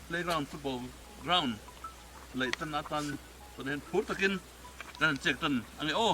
Playground football ground laih tan atan tawh hian phur takin kan han chek tan a ni aw.